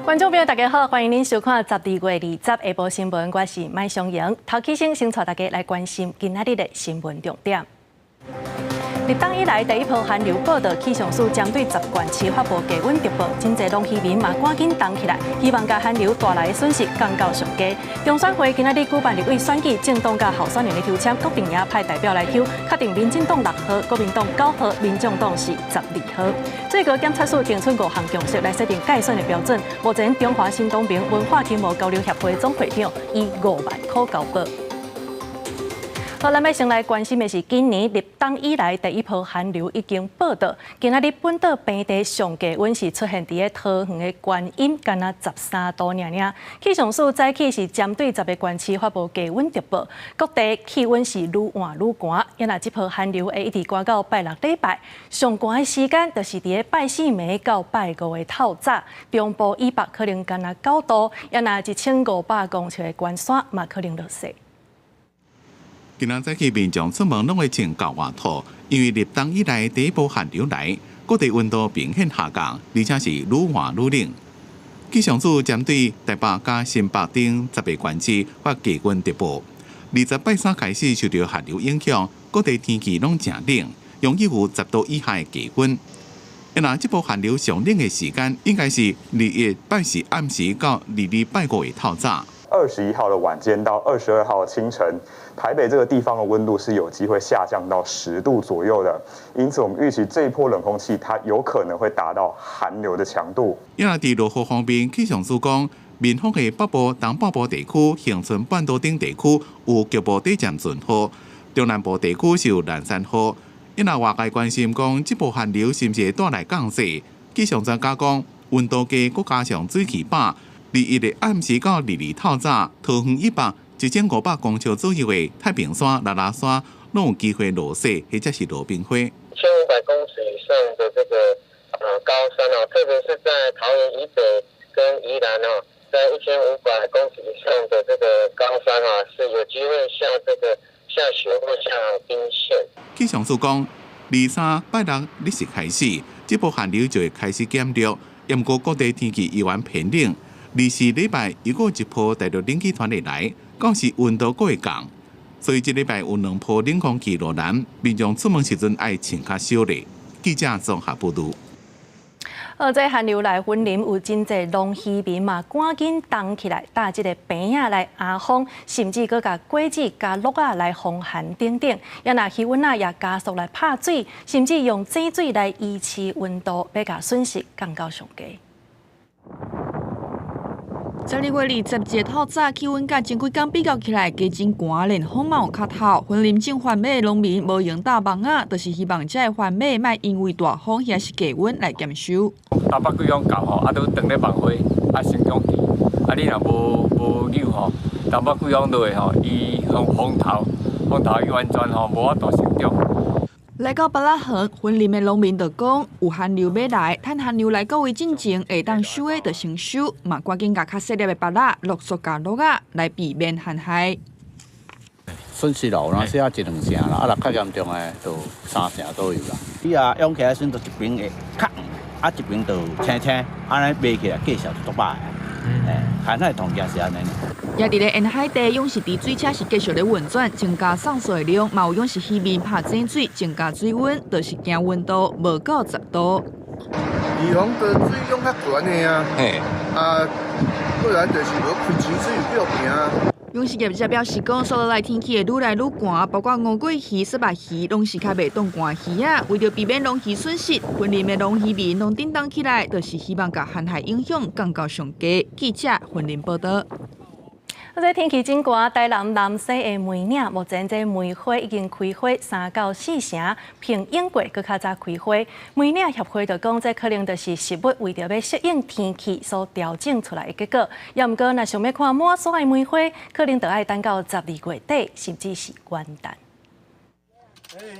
觀眾朋友，大家好，歡迎您收看12月20下晡新聞，我是麥松瑩。頭起先，先帶大家來關心今仔日的新聞重點。立冬以來第一波寒流報到，氣象署針對10縣市發布低溫特報，真濟農漁民嘛趕緊動起來，希望共寒流帶來的損失降到上低。中選會今仔日舉辦立委選舉政黨佮候選人的抽籤，各陣營派代表來抽，確定民進黨6號，國民黨9號，民眾黨是12號。最高檢察署定出五項共識來設定改選的標準。目前中華新東明文化經貿交流協會總會長以5萬塊交保。好，咱欲先來關心的是，今年立冬以來第一波寒流已經報到。今仔日本島平地上低溫是出現佇咧桃園的觀音，干焦13度爾爾。氣象署早起是針對10個縣市發布低溫特報，各地氣溫是愈換愈寒。啊若這波寒流會一直寒到拜六禮拜，上寒的時間就是佇咧拜四暝到拜五的透早，中部以北可能干焦9度，啊若1500公尺的懸山嘛可能落雪。今仔早起民眾出門攏會穿厚外套，因為立冬以來第一波寒流來，各地溫度明顯下降，而且是愈換愈冷。氣象署針對台北佮新北等10個縣市發低溫特報。20拜三開始受著寒流影響，各地天氣攏誠冷，容易有10度以下的低溫。若這波寒流上冷的時間，應該是21拜四暗時到22拜五的透早。 21號的晚間到22號的清晨，台北這個地方的溫度是有機會下降到10度左右的，因此我們預期這一波冷空氣它有可能會達到寒流的強度。因為佇落雨方面，氣象署講，民福的北部、東北部地區、恆春半島等地區有局部短暫陣雨，中南部地區是有連山雨。因為外界關心講，這波寒流是毋是會帶來降雪？氣象專家講，溫度計閣加上水氣飽。21的暗時到22透早，桃園以北1500公尺左右的太平山、拉拉山，攏有機會落雪或者是落冰花。1500公尺以上的這個高山啊，特別是在桃園以北跟宜蘭啊，在1500公尺以上的這個高山啊，是有機會下這個下雪或下冰霰。氣象署講，23拜六日時開始，這波寒流就會開始減弱，毋過各地天氣依然偏冷。24禮拜又閣一波大陸冷氣團會來，到時溫度閣會降，所以這禮拜有兩波冷空氣落南，民眾出門時陣愛穿較少咧。記者綜合報導。這寒流來，雲林有真濟農漁民嘛，趕緊動起來，搭這个棚仔來壓風，甚至閣共果子加鹿仔來防寒等等。啊若魚塭仔也加速來拍水，甚至用井水來維持溫度，欲共損失降到上低。12月20日透早，氣溫佮前幾工比較起來，加真寒，連風嘛有較透。雲林種番麥的農民無閒搭網仔，就是希望這个番麥莫因為大風抑是低溫來減收。東北季風到吼，啊，都當咧望花，啊，成長期，啊，你若無無扭吼，東北季風落吼，伊風風頭，風頭伊完全吼無法度成長。來到巴拉園，雲林的農民就講，有寒流欲來，趁寒流來到位進前，會當收的就先收，嘛趕緊共較細粒的芭樂陸續共鹿仔來避免寒害。損失咯，有當時啊一兩成啦，啊若較嚴重的就三成左右啦。你啊養起來時陣，就一邊會較黃，啊一邊就青青，按呢賣起來價錢就足歹的。欸，寒害統計是按呢。也佇咧沿海地，養殖池水車是繼續咧運轉，增加送水的量，嘛有養殖漁民拍井水，增加水溫，就是驚溫度無夠10度。預防的水養較懸的啊，啊，過來就是無開井水有比較平。養殖業者表示講，紲落來天氣會愈來愈寒，包括吳桂魚、虱目魚，攏是較袂擋寒魚仔。為著避免農漁損失，雲林的農漁民攏振動起來，就是希望共寒害影響降到上低。記者雲林報導。啊，這天氣真寒，台南南勢的梅嶺，目前這梅花已經開花3到4成，比往過閣較早開花。梅嶺協會就講，這可能就是植物為著欲適應天氣所調整出來的結果。也毋過，若想欲看滿山的梅花，可能就愛等到12月底，甚至是元旦。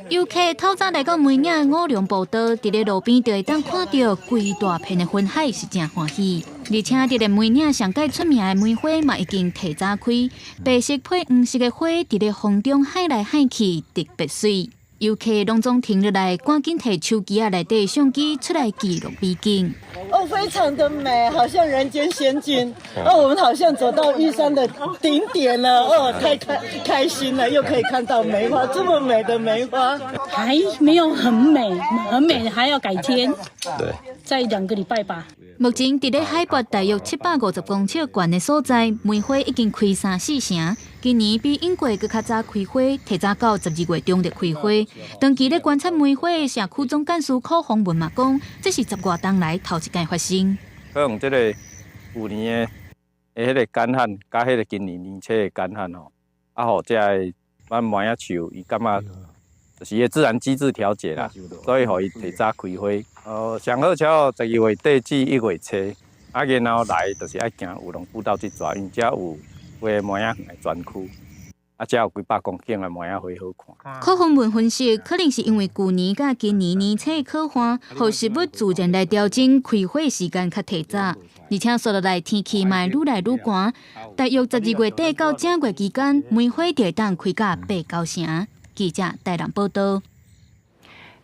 遊客透早來到梅嶺五龍步道，佇咧路邊就會當看著規大片的雲海，是誠歡喜。而且佇咧梅嶺上蓋出名的梅花嘛已經提早開，白色配黃色的花佇咧風中海來海去，特別媠。遊客攏總停落來，趕緊提手機仔內底相機出來記錄美景。哦，非常的美，好像人間仙境。哦，我們好像走到玉山的頂點了。哦，太開心了，又可以看到梅花，這麼美的梅花。還沒有很美，很美，還要改天。對，再2個禮拜吧。目前佇咧海拔大約750公尺懸的所在，梅花已經開三四成。今年比往過閣較早開花，提早到12月中就開花。長期咧觀察梅花的社區總幹事柯宏文嘛講，這是十外冬來頭一擺發生。可能這個舊年的彼個乾旱，佮彼個今年年初的乾旱吼，啊，予這个咱梅仔樹伊感覺就是伊的自然機制調節啦，所以予伊提早開花。哦，上好超12月底至1月初，啊，然後來就是愛行有龍步道這逝，因為遮有幾個梅仔園的專區，啊，遮有幾百公頃的梅仔花好看。柯宏文分析，可能是因為舊年佮今年年初的洘旱，予植物自然來調整開花時間較提早，而且紲落來天氣嘛愈來愈寒，大約12月底到正月期間，梅花就會當開到八九成。記者台南報道。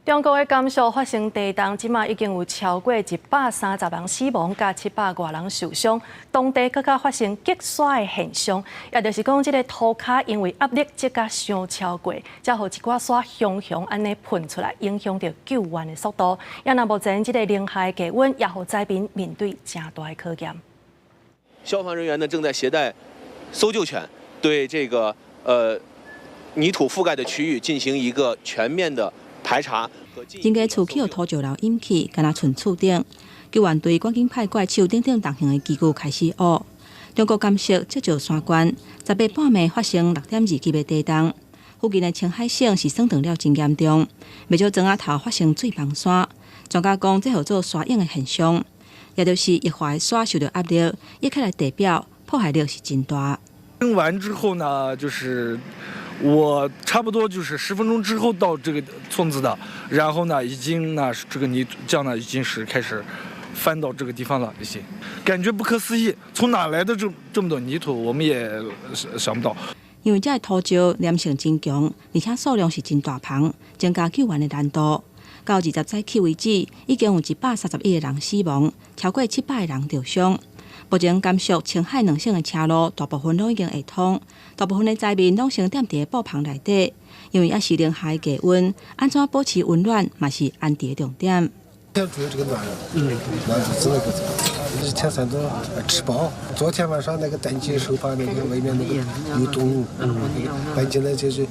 中國的甘肅發生地動，這馬已經有超過130人死亡，佮700外人受傷。當地閣較發生擊沙的現象，也就是講，這个塗跤因為壓力積甲傷超過，才予一寡沙雄雄按呢噴出來，影響著救援的速度。也若目前這个零下的低溫，也予災民面對誠大的考驗。消防人員呢正在攜帶搜救犬，對這個泥土覆蓋的區域進行一個全面的排查。真濟厝去予土石流淹去，敢若賰厝頂。救援隊趕緊派怪手等等重型的機具開始挖。中國甘肅積石山縣18半暝發生6.2級的地動，附近的青海省是損斷了真嚴重，袂少莊仔頭發生水崩山。專家講，這號做沙湧的現象，也就是液化的沙受著壓力，溢起來地表，破壞力是真大。震完之後呢，就是我差不多就是10分鐘之後到這個村子的，然後呢，已經呢這個泥漿呢已經是開始翻到這個地方了，已經感覺不可思議，從哪來的這麼多泥土，我們也想不到。因為這个土石黏性真強，而且數量是真大捧，增加救援的難度。到20早起為止，已經有131個人死亡，超過700個人著傷。目前甘肅、青海兩省的車路大部分攏已經會通，大部分的災民攏先踮佇個布棚內底，因為猶是零下的低溫，按怎保持溫暖嘛是安置的重點。天主要這個暖，暖子那個，一天三頓吃飽。昨天晚上那個擔驚受怕，那個外面那個有動物，搬進來就是，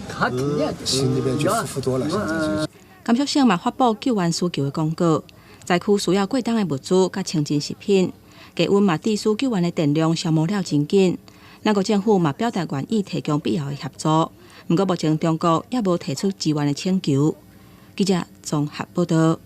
心裡面就舒服多了。現在就。甘肅省嘛發布救援需求的公告，災區需要過冬的物資佮清真食品。低溫嘛，致使救援的電量消耗了真緊。咱國政府嘛表達願意提供必要的協助，毋過目前中國猶無提出支援的請求。記者綜合報道。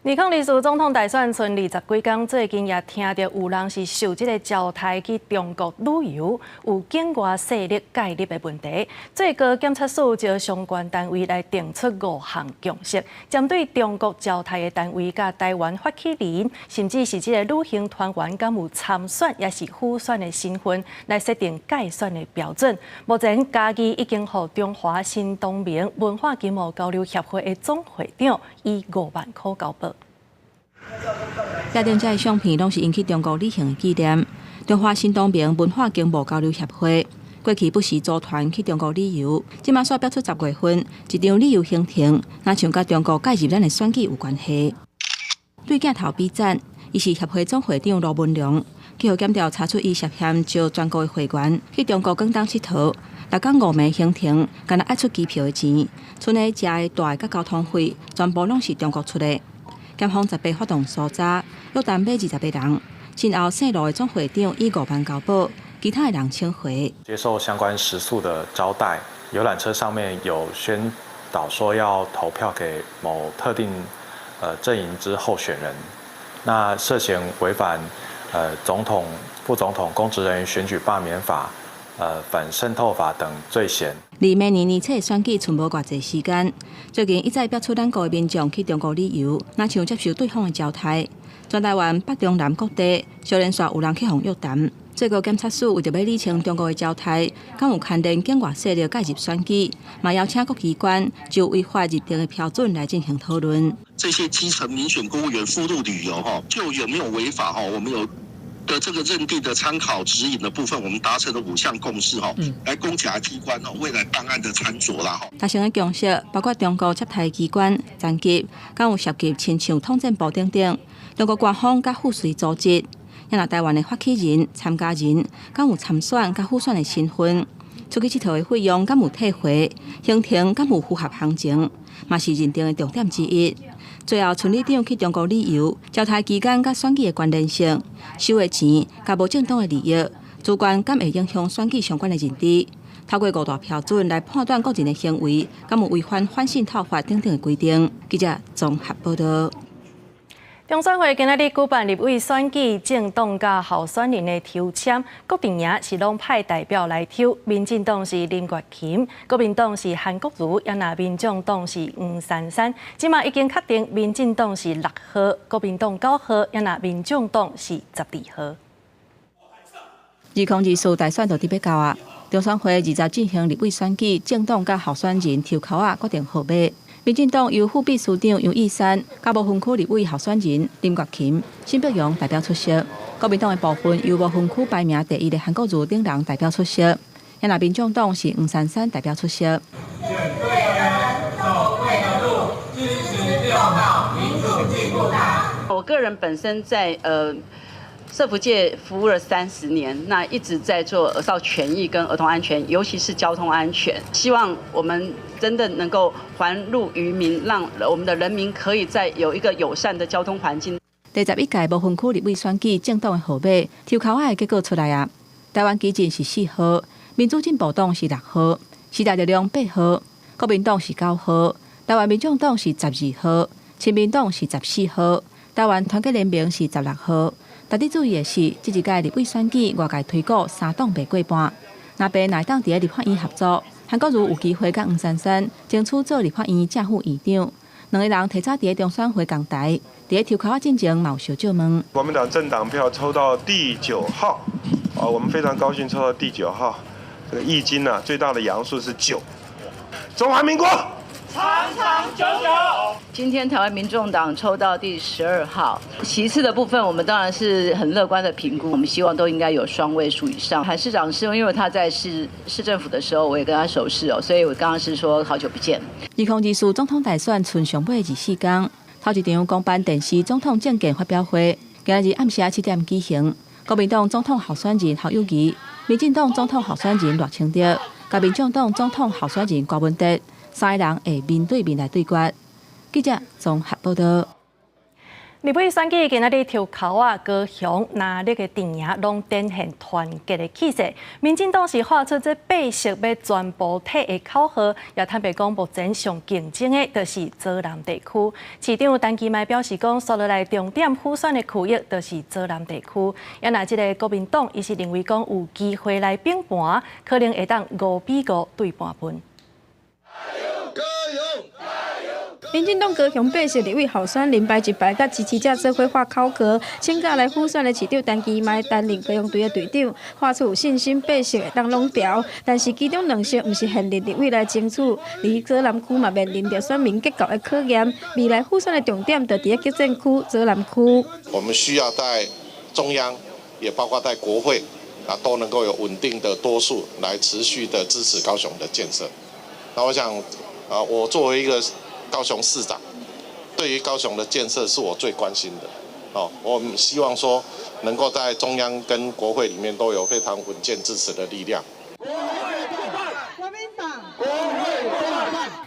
2024總統大選賰20幾工，最近也聽著有人是受這个招刣去中國旅遊，有境外勢力介入的問題。最高檢察署召相關單位來定出五項共識，針對中國招刣的單位佮台灣發起人，甚至是這个旅行團員敢有參選抑是輔選的身份，來設定介選的標準。目前嘉義已經予中華新東盟文化經貿交流協會的總會長以5萬箍交保。遮頂這个相片攏是𪜶去中國旅行的紀念。中華新東盟文化經貿交流協會過去不時組團去中國旅遊，這馬煞表出10月份一場旅遊行程，若像佮中國介入咱的選舉有關係。對鏡頭比讚，伊是協會總會長盧文良，去予檢調查出伊涉嫌招全國的會員去中國廣東𨑨迌，六工五暝行程，干焦愛出機票的錢，賰咧食的蹛的佮交通費，全部攏是中國出的。檢方18發動搜查，約談欲20個人，身後姓盧的總會長以5萬交保，其他的人請回。接受相關食宿的招待，遊覽車上面有宣導說要投票給某特定陣營之候選人，那涉嫌違反總統、副總統公職人員選舉罷免法、反滲透法等罪嫌。離明年年初選舉賰無偌濟時間，最近一再表出咱國的民眾去中國旅遊，若像接受對方的招待。全台灣北中南各地，小連續有人去予約談。最高檢察署為著欲理清中國的招待，敢有牽連境外勢力介入選舉，嘛邀請各機關就違法認定的標準來進行討論。這些基層民選公務員赴陸旅遊，哈，就有沒有違法？哈，我們有的這個認定的參考指引的部分，我們達成了5項共識，哈，來供檢察機關哦未來辦案的參酌啦，哈。達成的共識包括中國接待機關、層級，敢有涉及親像統戰部等等，中國官方佮附隨組織，也若台灣的發起人、參加人，敢有參選佮輔選的身份，出去𨑨迌的費用敢有退回，行程敢有符合行程，嘛是認定的重點之一。最後，村里長去中國旅遊，招待期間佮選舉的關聯性，收的錢佮無正當的利益，主觀敢會影響選舉相關的認知。透過五大標準來判斷個人的行為，敢有違反反滲透法等等的規定。記者綜合報道。中選會今仔日舉辦立委選舉政黨佮候選人的抽籤，各陣營是攏派代表來抽。民進黨是林月琴，國民黨是韓國瑜，也若民眾黨是黃珊珊。這馬已經確定，民進黨是6號，國民黨9號，也若民眾黨是12號。2024大選就佇欲到啊！中選會20進行立委選舉，政黨佮候選人抽籤仔決定號碼。民進黨由副秘書長楊義山、佮無分區立委候選人林月琴、沈伯洋代表出席。國民黨的部分由無分區排名第一的韓國瑜等人代表出席。也若民眾黨是黃珊珊代表出席。選對的人，走對的路，支持六黨民主進步黨。我個人本身在社福界服務了30年，那一直在做兒少權益跟兒童安全，尤其是交通安全。希望我們真的能夠還路於民，讓我們的人民可以在有一個友善的交通環境。第11屆無分區立委選舉政黨的號碼抽籤仔的結果出來啊！台灣基進是4號，民主進步黨是6號，時代力量8號，國民黨是9號，台灣民眾黨是12號，親民黨是14號，台灣團結聯盟是16號。值得注意的是，這一屆立委選舉外界推估三黨袂過半。若白若會當佇立法院合作，韓國瑜有機會佮黃珊珊爭取做立法院正副院長。兩个人提早佇中選會仝台，佇抽籤仔進前嘛有相借問。國民黨政黨票抽到第9號，啊，我們非常高興抽到第9號。這個易經啊，最大的陽數是9。中華民國長長久久。今天台灣民眾黨抽到第12號，其次的部分我們當然是很樂觀的評估，我們希望都應該有雙位數以上。韓市長是因為他在市政府的時候，我也跟他熟識哦，所以我剛剛是說好久不見。2024總統大選賰上尾24天，頭一場公辦電視總統政見發表會，今日暗時7點舉行。國民黨總統候選人侯友宜、民進黨總統候選人賴清德、佮民眾黨總統候選人柯文哲。三个人會面對面來對決。記者綜合報道。立委選舉今仔日抽籤仔，高雄、林立的陣營攏展現團結的氣勢。民進黨是喊出這白色欲全部退的口號，也坦白講，目前上競爭的就是左南地區。市長陳其邁表示講，紲落來重點輔選的區域就是左南地區。也若這个國民黨，伊是認為講有機會來反盤，可能會當5比5對盤分。民進黨高雄白色立委候選人排一排，佮支持者做伙喊口號，請假來輔選的市長陳其邁擔任高雄隊的隊長，喊出有信心白色會當攏牢。但是其中兩席毋是現任立委來爭取，而左南區嘛面臨著選民結構的考驗。未來輔選的重點就佇咧激戰區左南區。我們需要在中央，也包括在國會啊，都能夠有穩定的多數來持續的支持高雄的建設。那我想啊，我作為一個高雄市長，對於高雄的建設是我最關心的。哦，我們希望說能夠在中央跟國會裡面都有非常穩健支持的力量。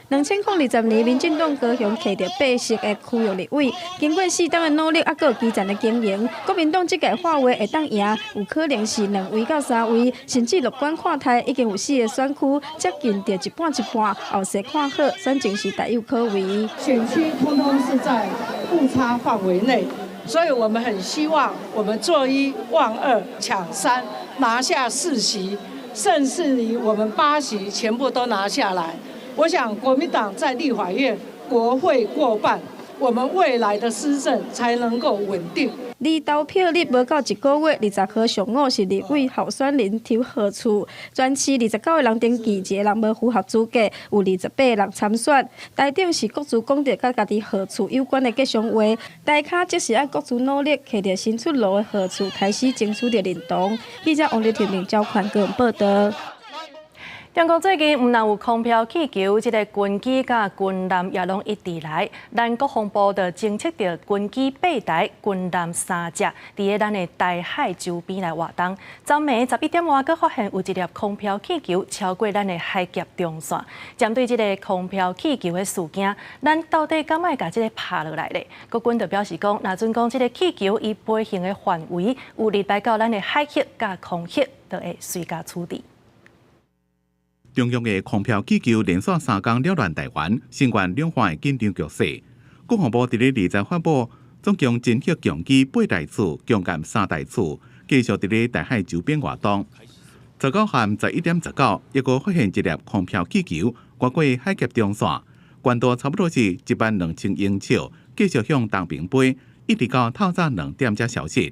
2020年，民進黨高雄摕著白色的區域立委，經過4冬的努力，猶閣有基層的經營，國民黨這屆喊話會當贏，有可能是2位到3位，甚至樂觀看待，已經有4个選區接近著一半一半，後勢看好，選情是大有可為。選區通通是在誤差範圍內，所以我們很希望我們做一望二搶三，拿下4席。甚至於我們8席全部都拿下來。我想國民黨在立法院國會過半，我們未來的施政才能夠穩定。離投票日無夠一個月，20號上午是立委候選人抽號次，全市29個人登記，一個人無符合資格，有28個人參選。台頂是各自講著佮家己號次有關的吉祥話，台跤則是愛各自努力，摕著新出爐的號次開始爭取著認同。記者王麗婷、趙寬高報道。中國最近毋但有空飄氣球，這個軍機佮軍艦也攏一直來。咱國防部就偵測著軍機八台、軍艦三隻，佇咧咱的台海周邊來活動。昨暝11點外，閣發現有一粒空飄氣球超過咱的海峽中線。針對這个空飄氣球的事件，咱到底敢愛共這个拍落來咧？國軍就表示講，若準講這个氣球伊飛行的範圍有入來到咱的海域佮空域，就會隨共處置。中共的空飄氣球連續三工擾亂台灣，新冠兩岸的緊張局勢。國防部佇咧二十發布，總共偵測強機八台次，強艦三台次，繼續佇咧台海周邊活動。19下午11點19，抑閣發現一粒空飄氣球，越過海峽中線，高度差不多是1萬2000英尺，繼續向東邊飛，一直到透早2點才消失。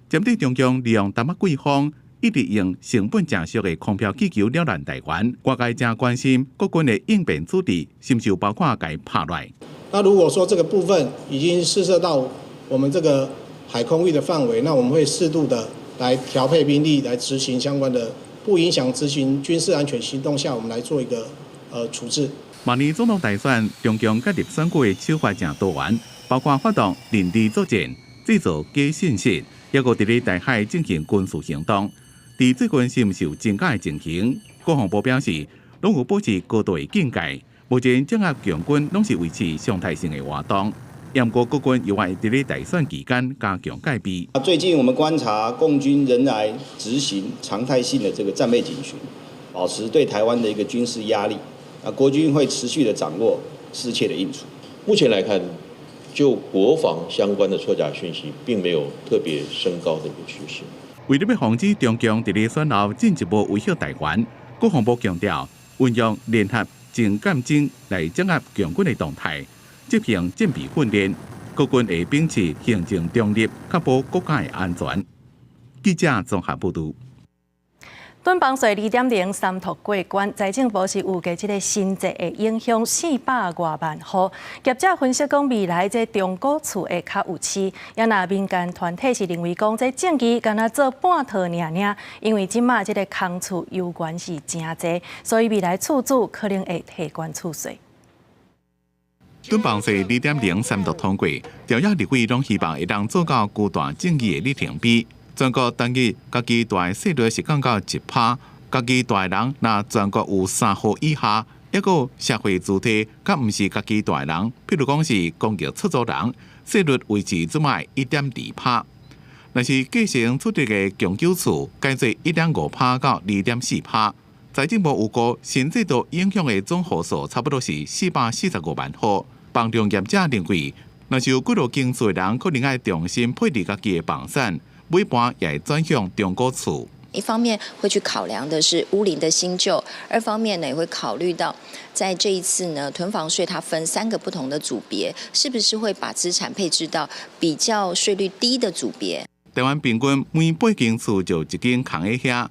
針對中共利用淡仔季風，一直用成本誠俗的空飄氣球擾亂台灣，外界誠關心國軍的應變處置，是毋是有包括共伊拍落來？那如果說這個部分已經試射到我們這個海空域的範圍，那我們會適度的來調配兵力，來執行相關的不影響執行軍事安全行動下，我們來做一個處置。明年總統大選，中共介入選舉的手法誠多元，包括發動認知作戰、製造假信息，抑閣佇咧台海進行軍事行動。佇最近是毋是有增加的情形？國防部表示，攏有保持高度的警戒。目前整個強軍攏是維持常態性的活動。毋過國軍猶會佇咧大選期間加強戒備。最近我們觀察，共軍仍然執行常態性的這個戰備警巡，保持對台灣的一個軍事壓力。啊，國軍會持續的掌握適切的應處。目前來看，就國防相關的錯假訊息，並沒有特別升高的一個趨勢。為了欲防止中共佇咧選後進一步威脅台灣，國防部強調運用聯合偵監偵來掌握共軍的動態，執行戰備訓練。國軍會秉持行政中立，確保國家的安全。記者綜合報導。囤房稅2.0三讀過關，財政部是預計這个新制會影響400外萬戶。業者分析講，未來這中古厝會較有市。也若民間團體是認為講，這政治敢若做半套爾爾，因為這馬這个空厝猶原是誠濟，所以未來厝主可能會提懸厝稅。囤房稅2.0三讀通過，朝野立委攏希望會當做到巨大正義的里程碑。全國單日家己蹛的稅率是降到1%，家己蹛的人若全國有三戶以下，抑閣社會主體，較毋是家己蹛的人，譬如講是公寓出租人，稅率維持這擺1.2%。若是繼承取得的共有厝，改做1.5%到2.4%。財政部預估新制度影響的總戶數差不多是445萬戶。房仲業者認為，若是有幾落間厝的人，可能愛重新配置家己的房產。尾盤也會轉向中古厝。一方面會去考量的是屋齡的新舊，二方面呢也會考慮到，在這一次呢囤房稅它分三個不同的組別，是不是會把資產配置到比較稅率低的組別？台灣平均每八間厝就一間空佇遐，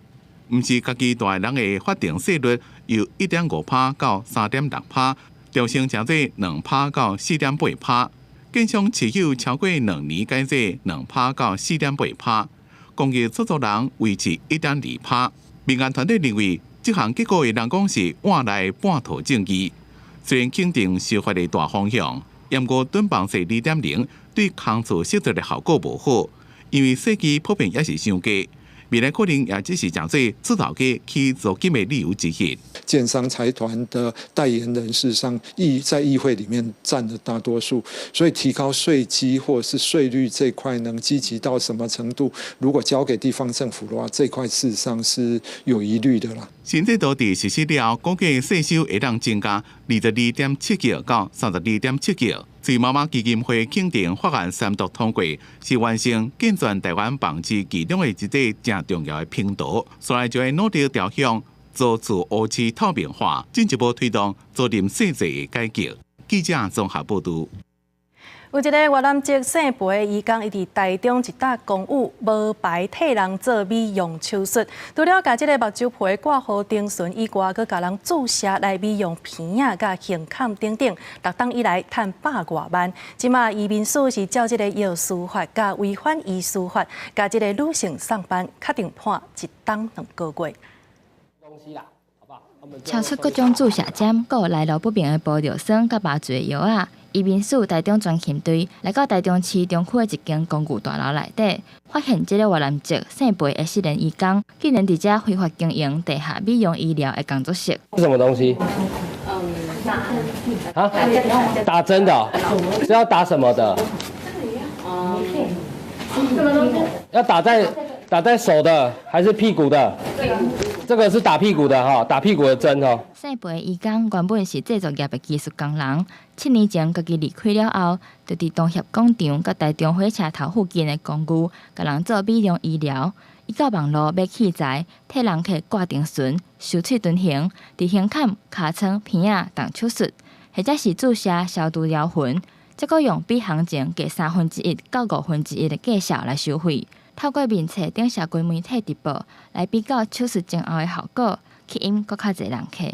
毋是家己蹛的人的法定稅率由1.5%到3.6%，調升成做2%到4.8%。建商持有超過2年改做2%到4.8%，公寓出租人維持1.2%。民間團體認為，這項結果會當講是換來半套正義。雖然肯定修法的大方向，毋過囤房稅2.0對空厝釋出的效果無好，因為稅基普遍也是傷低。未來可能也只是成做出頭家起租金的理由之一。建商財團的代言人事實上在議會裡面佔了大多數，所以提高稅基或是稅率這塊能積極到什麼程度？如果交給地方政府的話，這塊事實上是有疑慮的啦。新制度佇實施了後，估計稅收會當增加22.7億到32.7億。翠媽媽基金會肯定法案三讀通過，是完成健全台灣防治其中的一個誠重要的頻道，所以就會努力朝向租厝烏市透明化，進一步推動租賃稅制的改革。記者綜合報導。有一个越南籍姓裴的醫工，伊佇台中一搭公寓無牌替人做美容手術，除了共這个目睭皮掛護頂唇以外，閣共人注射來美容鼻仔佮胸坎等等，六冬以來趁百外萬。這馬移民署是照這个藥師法佮違反醫師法，共這个女性送辦，確定判一冬兩个月。超出各種注射針，閣有來路不明的玻尿酸佮麻醉藥仔。移民署台中專勤隊來到台中市中區的一間公寓大樓內底，發現這个越南籍姓裴的失聯移工，竟然佇遮非法經營地下美容醫療的工作室。是什麼東西？啊？打針的？是要打什麼的？要打在手的還是屁股的？這個是打屁股的哈，打屁股的針哦。姓裴移工原本是製造業的技術工人，7年前家己離開了後，就佇東協廣場佮台中火車頭附近的公寓，共人做美容醫療。伊到網路買器材，替人客掛頂唇、修喙唇形，佇胸坎、尻川、鼻仔動手術，或者是注射消毒療痕，再閣用比行情低1/3到1/5的價數來收費。透過面冊頂社群媒體直播來比較手術前後的效果，吸引閣較濟人客。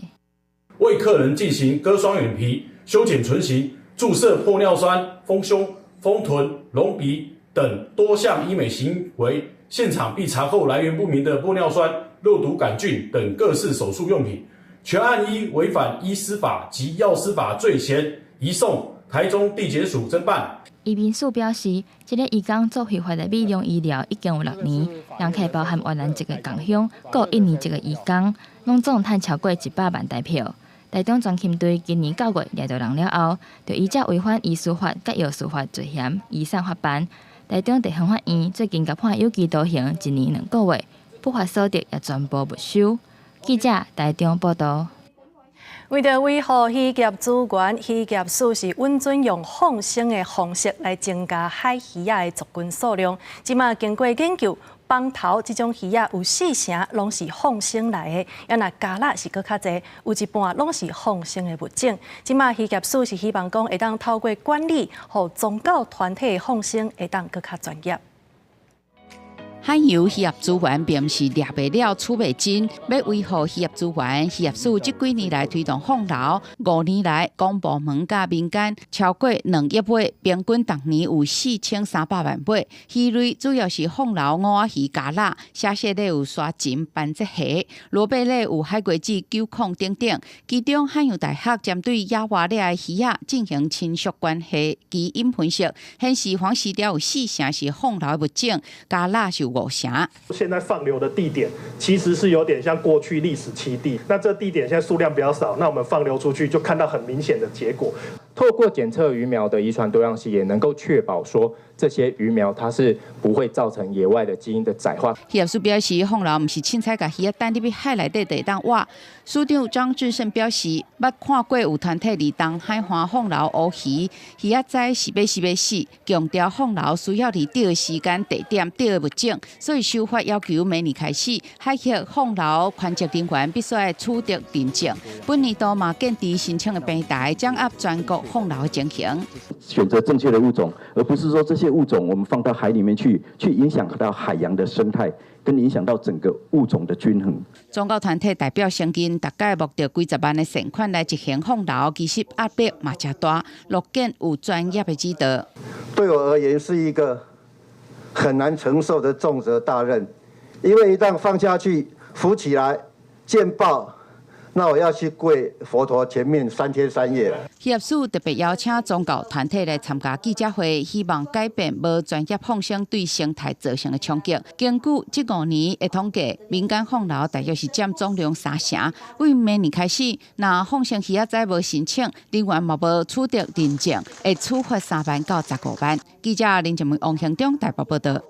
為客人進行割雙眼皮、修剪唇形、注射玻尿酸、豐胸、豐臀、隆鼻等多項醫美行為，現場必查獲來源不明的玻尿酸、肉毒桿菌等各式手術用品，全案依違反醫師法及藥師法罪嫌，移送台中地檢署偵辦。移民署表示，這个移工做非法的美容醫療已經有6年，人客包含越南籍的共鄉，閣有印尼籍的移工，攏總趁超過100萬台票。台中專勤隊今年9月掠著人了後，就依照違反醫師法佮藥師法罪嫌移送法辦。台中地方法院最近共判有期徒刑1年2個月，不法所得也全部沒收。記者台中報導。為著維護漁業資源，漁業署是允准用放生的方式來增加海魚仔的族群數量。這馬經過研究，枋頭這種魚仔有4成攏是放生來的，啊若蛤仔是閣較濟，有一半攏是放生的物種。這馬漁業署是希望講會當透過管理，予宗教團體的放生會當閣較專業。海洋漁業資源並毋是掠袂了、取袂盡，欲維護漁業資源，漁業署這幾年來推動放流，5年來公部門佮民間超過2億尾，平均逐年有4300萬尾。魚類主要是放流吳仔魚、蛤仔，蝦蟹類有沙鱘、斑節蝦、螺貝類有海瓜子、九孔等等。其中漢陽大學針對野外掠的魚仔進行親屬關係基因分析，顯示黃鸚鯛有4成是放流的物種，蛤仔是有5成。現在放流的地點其實是有點像過去歷史棲地，那這地點現在數量比較少，那我們放流出去就看到很明顯的結果。透過檢測魚苗的遺傳多樣性，也能夠確保說這些魚苗它是不會造成野外的基因的窄化。漁業署表示，放流毋是凊彩共魚仔擲入去海內底就會當活。署長張志勝表示，捌看過有團體佇東海岸放流烏魚，魚仔知是欲死欲死，強調放流需要佇對的時間、地點、對的物種，所以修法要求明年開始，海域放流權責人員必須愛取得認證。本年度嘛建置申請的平台，掌握全國放流的情形。選擇正確的物種，而不是說這些物種我們放到海裡面去，去影響到海洋的生態，跟影響到整個物種的均衡。宗教團體代表承認，逐屆募著幾十萬的善款來執行放流，其實壓力嘛誠大，樂見有專業的指導。對我而言是一個很難承受的重責大任，因為一旦放下去，浮起來見報。那我要去跪佛陀前面3天3夜了。漁業署特別邀請宗教團體來參加記者會，希望改變無專業放生對生態造成的衝擊。根據這5年的統計，民間放流大約是佔總量3成。對明年開始，若放生魚仔無申請，人員嘛無取得認證，會處罰3萬到15萬。記者林靜文、王興中台北報導。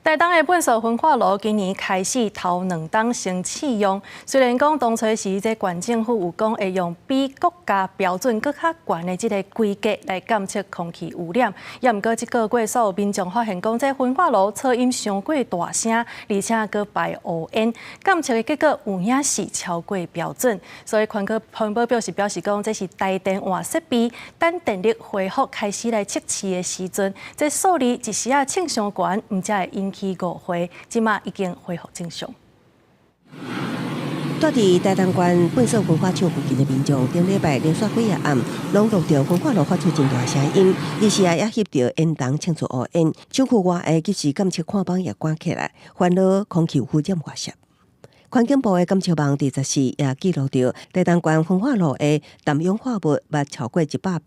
台東的糞埽焚化爐今年開始頭兩冬先試用，雖然講當初時這縣政府有講會用比國家標準閣較懸的這個規格來監測空氣污染，也毋過這個月所有民眾發現講這焚化爐噪音傷過大聲，而且閣排烏煙，監測的結果有影是超過標準，所以環保局是表示講這是台電換設備，等電力恢復開始來測試的時陣，這數字一時仔衝傷懸，毋才會引起誤會，這馬已經恢復正常。住佇台東縣糞埽焚化廠附近的民眾，頂禮拜連續幾個暗，攏錄著焚化爐發出真大聲音，而且也翕著煙囱衝出烏煙。廠區外的即時監測看板也關起來，煩惱空氣污染外泄。環境部的監測網佇14也記錄著台東縣焚化爐的氮氧化物捌超過180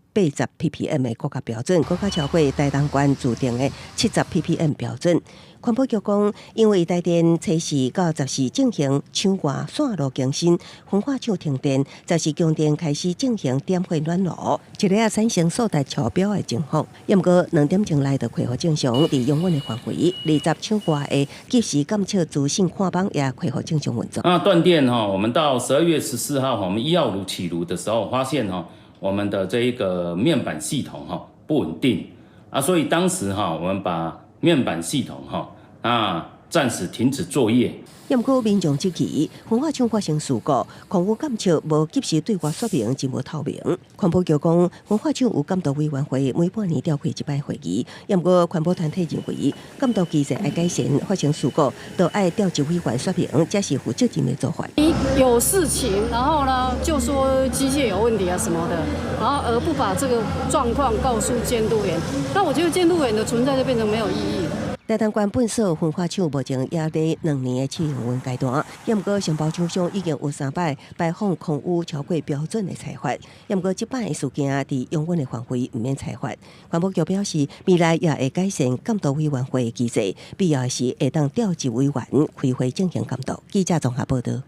ppm 的國家標準，閣較超過台東縣自定的70 ppm 標準。環保局講，因為台電初四到14進行廠外線路更新，焚化廠停電，14供電開始進行點火暖爐，這個也產生數值超標的情況。也毋過2點鐘內就恢復正常，佇營運的範圍，20廠外的即時監測資訊看板也恢復正常運作。那斷電哈，我們到12月14號，我們1號爐起爐的時候，發現哈，我們的這一個面板系統哈不穩定啊，所以當時哈，我們把面板系統哈啊暫時停止作業。也毋過民眾質疑，焚化廠發生事故，空污監測無及時對外說明，真無透明。環保局講，焚化廠有監督委員會，每半年召開一擺會議。也毋過環保團體認為，監督機制愛改善，發生事故都愛召集委員說明，才是負責任的做法。你有事情，然後呢就說機械有問題啊什麼的，然後而不把這個狀況告訴監督員，那我覺得監督員的存在就變成沒有意義。台東縣糞埽焚化廠目前也佇2年的試營運階段，也毋過承包廠商已經有三擺排放空污超過標準的裁罰，也毋過這擺的事件佇營運的範圍毋免裁罰。環保局表示，未來也會改善監督委員會的機制，必要時會當調集委員開會進行監督。記者綜合報導。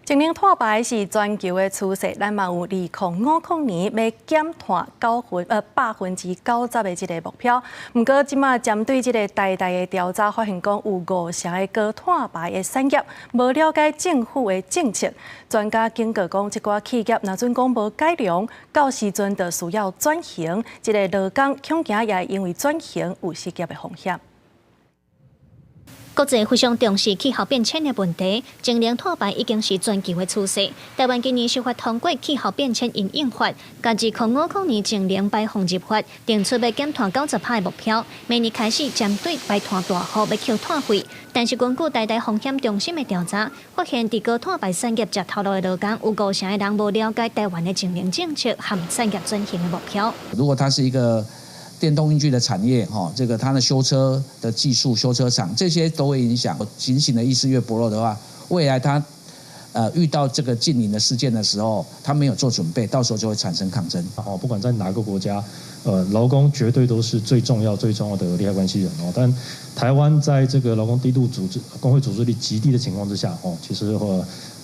節能碳排是全球的趨勢，咱嘛有2050年欲減碳90%的這個目標。毋過，這馬針對這個台大的調查發現，講有5成的高碳排的產業無了解政府的政策。專家警告講，這寡企業若準講無改良，到時陣就需要轉型。這個勞工恐驚也會因為轉型有失業的風險。國際非常重視氣候變遷的問題，節能碳排已經是全球的趨勢。台灣今年修法通過氣候變遷因應法，共2050年淨零排放入法，定出欲減碳90%的目標。明年開始針對排碳大戶欲扣碳費。但是根據台大風險中心的調查，發現佇高碳排產業食頭路的勞工，有5成的人無了解台灣的淨零政策和產業轉型的目標。如果它是一個電動運具的產業，哈，這個它的修車的技術、修車廠這些都會影響。警醒的意識越薄弱的話，未來它遇到這個淨零的事件的時候，他沒有做準備，到時候就會產生抗爭。哦，不管在哪個國家，勞工絕對都是最重要、最重要的利害關係人哦。但台灣在這個勞工低度組織、工會組織力極低的情況之下，哦，其實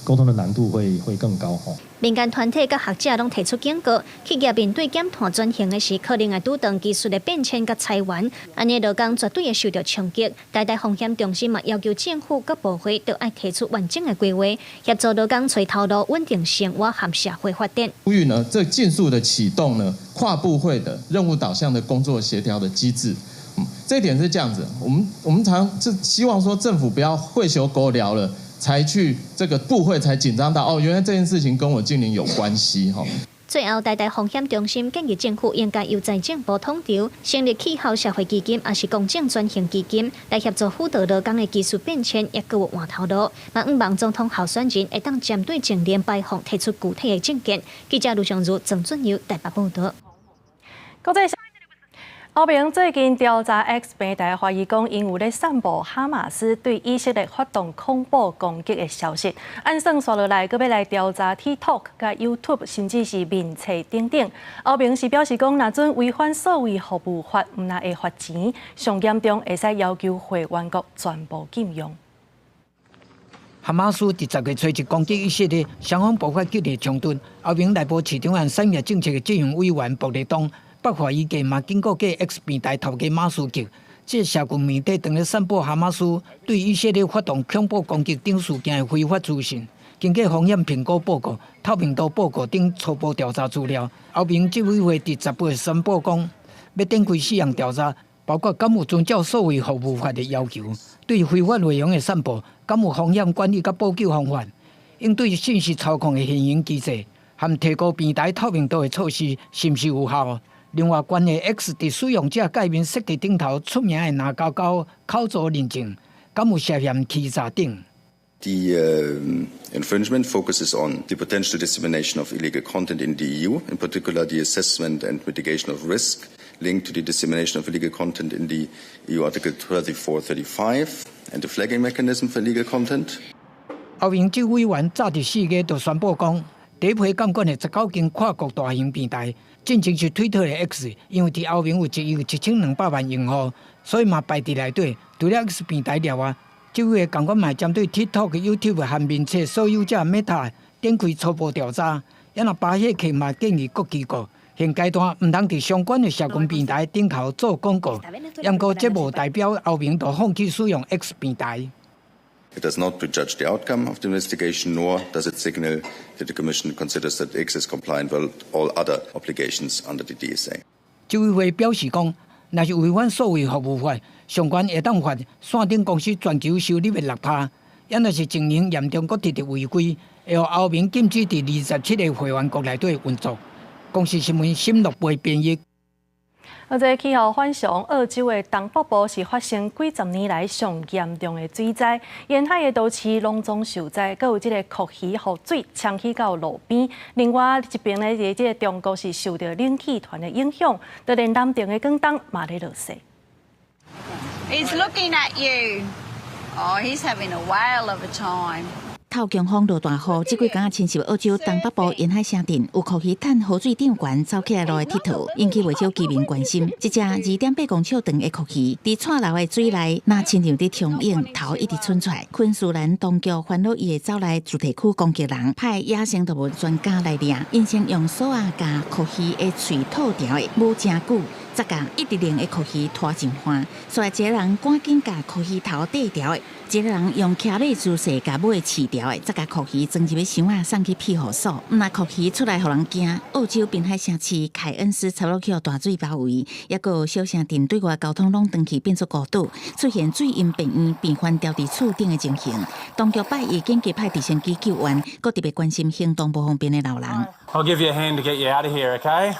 溝通的難度會更高。吼。民間團體佮學者攏提出警告，企業面對減碳轉型的時，可能會拄著技術的變遷佮裁員，按呢勞工絕對會受著衝擊。台大風險中心嘛要求政府佮部會都愛提出完整的規劃，協助勞工揣頭路穩定生活和社會發展。呼籲呢，這盡速的啟動呢跨部會的任務導向的工作協調的機制。這一點是這樣子，我們常是希望說政府不要會修勾聊了，才去這個部會才緊張到哦，原來這件事情跟我淨零有關係哈。最後，台大風險中心建議政府應該由財政部統籌，成立氣候社會基金，抑是公正轉型基金，來協助輔導勞工的技術變遷，抑閣有換頭路。嘛，向望總統候選人會當針對淨零排放提出具體的政見。記者盧尚如、曾俊佑台北報導。國際。歐盟最近調查 X 平台，懷疑講𪜶有咧散布哈馬斯對以色列發動恐怖攻擊的消息。按算紲落來，閣欲來調查 TikTok、佮 YouTube，甚至是面冊等等。歐盟是表示講，若準違反數位服務法，毋但會罰錢，上嚴重會使要求會員國全部禁用。哈馬斯佇10月初一攻擊以色列，雙方爆發激烈衝突。歐盟內部市場和產業政策的執行委員博雷東。北懷疑過嘛，警告過 X 平台頭家馬斯克，這社群媒體當咧散布哈馬斯對以色列發動恐怖攻擊等事件的非法資訊。經過風險評估報告、透明度報告等初步調查資料，歐盟執委會佇10月宣布講，欲展開四項調查，包括敢有遵照數位服務法的要求，對非法內容的散布，敢有風險管理佮補救方法，應對信息操控的現行機制，和提高平台透明度的措施是毋是有效？另外，關於 X 佇使用者介面設計頂頭出名的藍勾勾口座認證，敢有涉嫌欺詐等。 The infringement focuses on the potential dissemination of illegal content in the EU, in particular the assessment and mitigation of risk linked to the dissemination of illegal content in the EU Article 3435 and the flagging mechanism for illegal content. 歐盟執委員早佇4月就宣布講，第一批監管的19間跨國大型平台，進前是推特的 X，因為佇歐盟有1億1200萬用戶，所以嘛排佇內底。除了 X 平台了外，執委會共款嘛針對 TikTok、YouTube 和面冊所有者 Meta 展開初步調查。也若巴赫克嘛建議各機構現階段毋通佇相關的社群平台頂頭做廣告，毋過這無代表歐盟就放棄使用 X 平台。 It does not prejudge the outcome of the investigation, nor does it signal that the Commission considers that X is compliant with all other obligations under the DSA. 執委會表示講，若是違反數位服務法，上懸會當罰線頂公司全球收入的6趴；也若是情形嚴重，閣直直違規，會予歐盟禁止佇27個會員國內底運作。公視新聞沈樂貝編譯。啊，這氣候反常，澳洲的東北部是發生幾十年來上嚴重的水災，沿海的都市攏總受災，閣有這个蛞蝓予水沖去到路邊。另外一邊呢，佇這个中國是受著冷氣團的影響，就連南邊的廣東嘛咧落雪。 He's looking at you. Oh, he's having a whale of a time. 透強風落大雨，這幾工侵襲澳洲東北部沿海城鎮，有蛞蝓趁河水漲懸，走起來路的𨑨迌，引起袂少居民關心。這隻2.8公尺長的蛞蝓，佇蔡流的水內，若親像佇暢泳，頭一直伸出來。昆士蘭當局煩惱伊會走來住宅區攻擊人，派野生動物專家來掠，𪜶先用索仔共蛞蝓的喙套牢的，無誠久，才共一直躡的蛞蝓拖上岸。所以一个人趕緊共蛞蝓頭綴牢的，一个人用騎馬姿勢共尾飼牢的，才共蛞蝓裝入去箱仔送去庇護所。毋若蛞蝓出來予人驚，澳洲濱海城市凱恩斯差不多予大水包圍，抑閣有小城鎮對外交通攏斷去變做孤島，出現水淹病院、病患牢佇厝頂的情形。當局拜一緊急派直升機救援，閣特別關心行動無方便的老人。 I'll give you a hand to get you out of here, okay?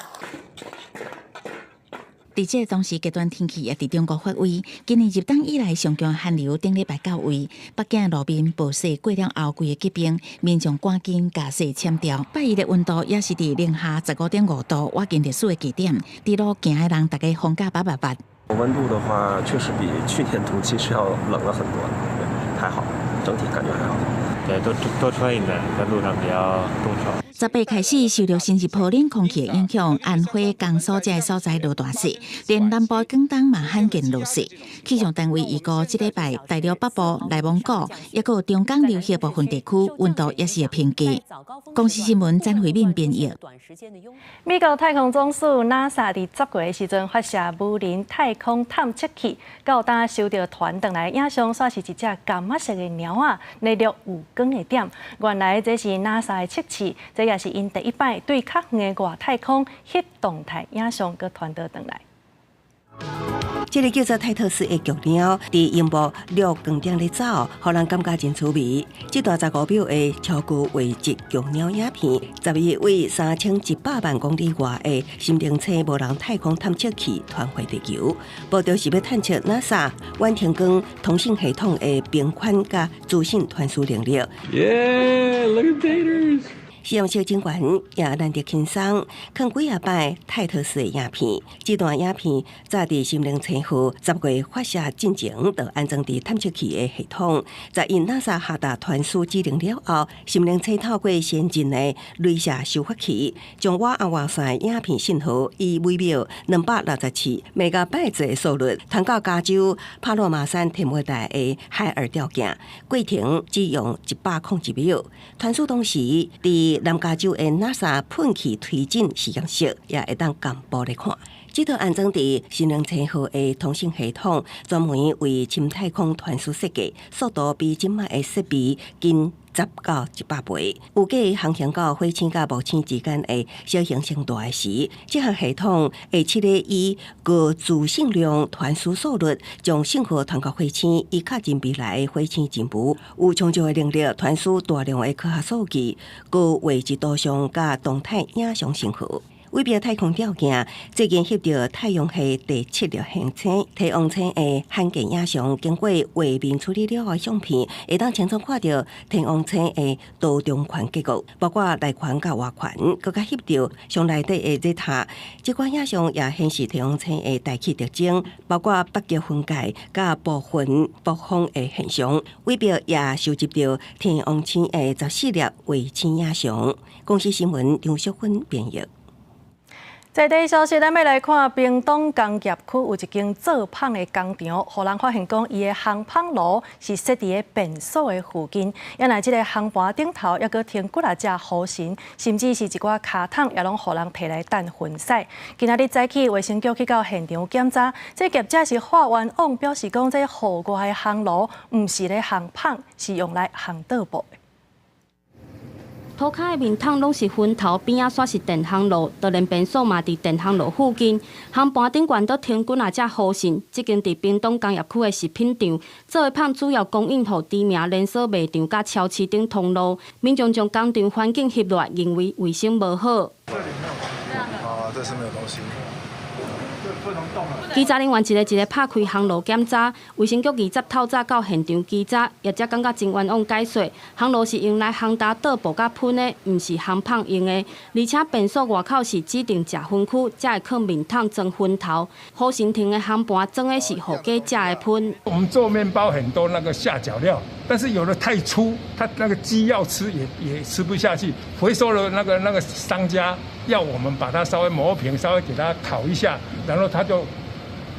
佇這個同時，極端天氣也佇中國發威。今年入冬以來，上強寒流頂禮拜到位，北京路面暴雪過了後，規个結冰，民眾趕緊共雪撿掉。拜一的溫度也是佇零下15.5度，倚近歷史的低點。佇路行的人，逐家風甲把把把。溫度的話，確實比去年同期是要冷了很多，對，還好，整體感覺還好。對，多多穿一點，在路上比較凍爽。10日開始，受著新一波冷空氣的影響，安徽、江蘇這个所在落大雪，連南部廣東嘛罕見落雪。氣象單位預估，這禮拜大陸北部、內蒙古，抑閣有長江流域部分地區溫度也是會偏低。公視新聞詹慧敏編譯。美國太空總署 NASA 佇10月的時陣發射無人太空探測器，到今收著傳轉來影像，煞是一隻柑仔色的貓仔，咧掠有光的點。原來這是 NASA 的測試，這也是𪜶第一擺對較遠的外太空翕動態影像，閣傳導轉來。這个叫做泰特斯的巨貓，佇螢幕掠光點咧走，予人感覺真趣味。這段15秒的超高畫質巨貓影片，12日對3100萬公里外的心靈星無人太空探測器傳回地球，目的是欲探測 NASA 遠程光通信系統的頻寬佮資訊傳輸能力。 Yeah, look at taters. 實驗室警員也難得輕鬆，看幾仔擺泰特斯的影片。這段影片早佇心靈星號10月發射進前，就安裝佇探測器的系統。在𪜶 NASA 下達傳輸指令了後，心靈星透過先進的雷射收發器，將倚紅外線影片信號以每秒267メガバイト的速率，傳到加州帕洛馬山天文台的海爾吊鏡，過程只用101秒。傳輸當時，佇佇南加州的 NASA 噴氣推進實驗室，也會當同步來看。這套安裝佇新娘星號的通訊系統，專門為深太空傳輸設計，速度比這擺的設備緊10到100倍。預計航行到火星佮木星之間的小行星帶時，這項系統會試咧以高資訊量傳輸速率，將信號傳到火星，以確認未來的火星任務，有充足的能力傳輸大量的科學數據、高畫質圖像佮動態影像信號。偉別太空吊鏡最近翕著太陽系第七粒行星天王星的罕見影像，經過畫面處理了後的相片，會當清楚看著天王星的多重環結構，包括內環佮外環，閣較翕著上內底的熱塔。這款影像也顯示天王星的大氣特徵，包括北極分界佮部分暴風的現象。偉別也收集著天王星的14粒衛星影像。公視新聞張淑芬編譯。在地消息，咱欲來看屏東工業區有一間做麭的工廠，予人發現講伊的烘麭爐是設佇咧便所的附近，原來這个烘盤頂頭猶閣停幾若隻雨神，甚至是一寡跤桶也攏予人提來擲糞屎。今仔日早起，衛生局去到現場檢查，這業者是發冤枉，表示講這戶外的烘爐毋是咧烘麭，是用來烘桌布的。塗跤的面桶攏是糞頭，邊仔煞是電烘爐，就連便所嘛佇電烘爐附近。烘盤頂懸閣停幾若隻雨神，這間佇屏東工業區的食品廠做的麭主要供應予知名連鎖賣場佮超市等通路。民眾將工廠環境翕落來，認為衛生無好。這裡沒有東西。啊，這是沒有東西。稽查人員一个一个拍開烘爐檢查，衛生局20透早到現場稽查，業者感覺真冤枉解說，烘爐是用來烘焦桌布佮噴的，毋是烘麭用的。而且便所外口是指定食薰區，才會囥面桶裝糞頭。雨神亭的烘盤裝的是予雞食的噴。我們做麵包很多那個下腳料，但是有的太粗，它那個雞要吃也吃不下去。回收的那個商家要我們把它稍微磨平，稍微給它烤一下，然後他就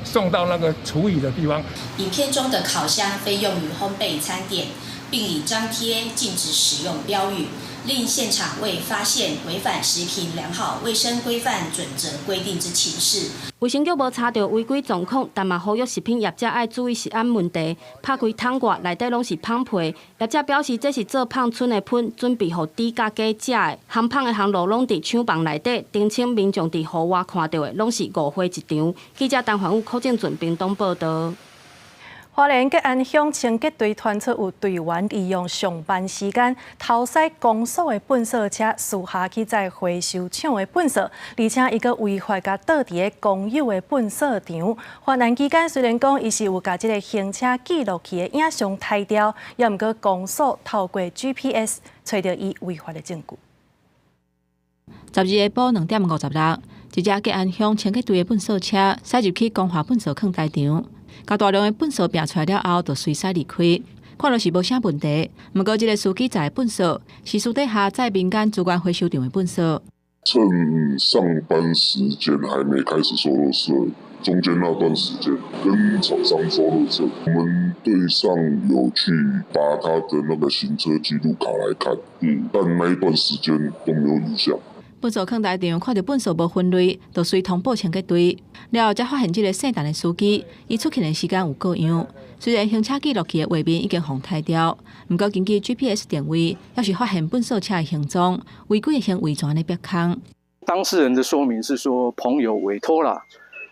送到那個廚餘的地方。影片中的烤箱非用於烘焙餐點，並已張貼禁止使用標語，另現場未發現違反食品良好衛生規範準則規定之情事。衛生局無查著違規狀況，但嘛呼籲食品業者愛注意食安問題。拍開桶蓋，內底攏是麭皮。業者表示這是做麭賰的噴，準備予豬佮雞食的。烘麭的烘爐攏佇廠房內底，澄清民眾佇戶外看著的攏是誤會一場。記者陳環宇、柯正俊屏東報導。花蓮吉安鄉清潔隊傳出有隊員利用上班時間偷駛公所的糞掃車，私下去載回收廠的糞掃，而且伊閣違法共倒佇咧公有的糞掃場。犯案期間雖然講伊是有共這个行車記錄器的影像刣掉，猶毋過公所透過 GPS 揣著伊違法的證據。 12下晡2點56，一隻吉安鄉清潔隊的糞掃車駛入去光華糞掃囥台場。共大量的糞掃拚出來了後，就隨駛離開，看落是無啥問題。毋過，這个司機載的糞掃是私底下載民間資源回收場的糞掃。趁上班時間還沒開始收垃圾，中間那段時間跟廠商收垃圾，我們隊上有去拔他的那個行車記錄卡來看，但那一段時間都沒有影像。糞掃囥台場看著糞掃無分類，就隨通報清潔隊。了後才發現這个姓陳的司機，伊出勤的時間有過樣。雖然行車記錄器的畫面已經予刣掉，毋過根據 GPS 定位，猶是發現糞掃車的行蹤，違規的行為就按呢煏空。當事人的說明是說朋友委託啦，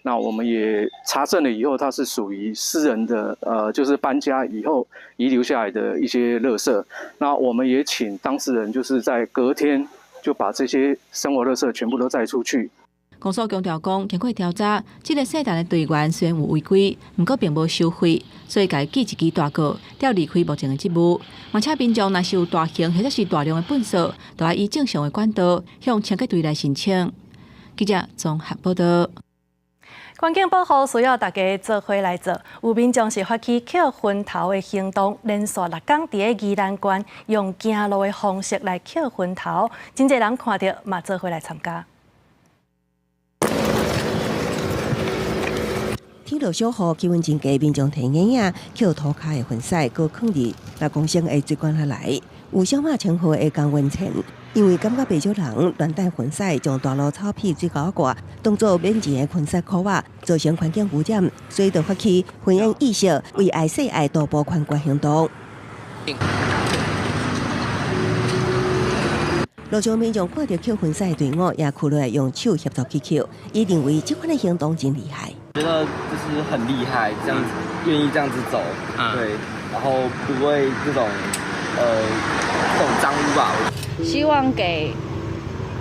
那我們也查證了以後，它是屬於私人的，就是搬家以後遺留下來的一些垃圾。那我們也請當事人就是在隔天就把這些生活垃圾全部都載出去。公所強調講，經過調查，這个姓陳的隊員雖然有違規，毋過並無收費，所以共伊記一支大告，調離開目前的職務。嘛請民眾若是有大型或者是大量的糞掃，就愛以正常的管道向清潔隊來申請。記者綜合報導。環境保護需要大家做伙來做，有民眾是發起抾糞頭的行動，連續6工佇咧宜蘭縣用行路的方式來抾糞頭，真濟人看著嘛做伙來參加。天落小雨，氣溫真低，民眾提嬰仔抾塗跤的糞屎，閣囥佇六公升的水管仔內，有小馬稱號的江文倩，因為感覺袂少人亂擲糞屎，將大路草皮水溝蓋當做免錢的糞屎箍仔，造成環境污染，所以就發起糞煙意識，為愛世愛徒步環國行動。路上民眾看著抾糞屎的隊伍，也趺落來用手協助去抾。伊認為這款的行動真厲害，覺得就是很厲害，這樣子願意這樣子走，對，然後不會這種髒污吧。希望給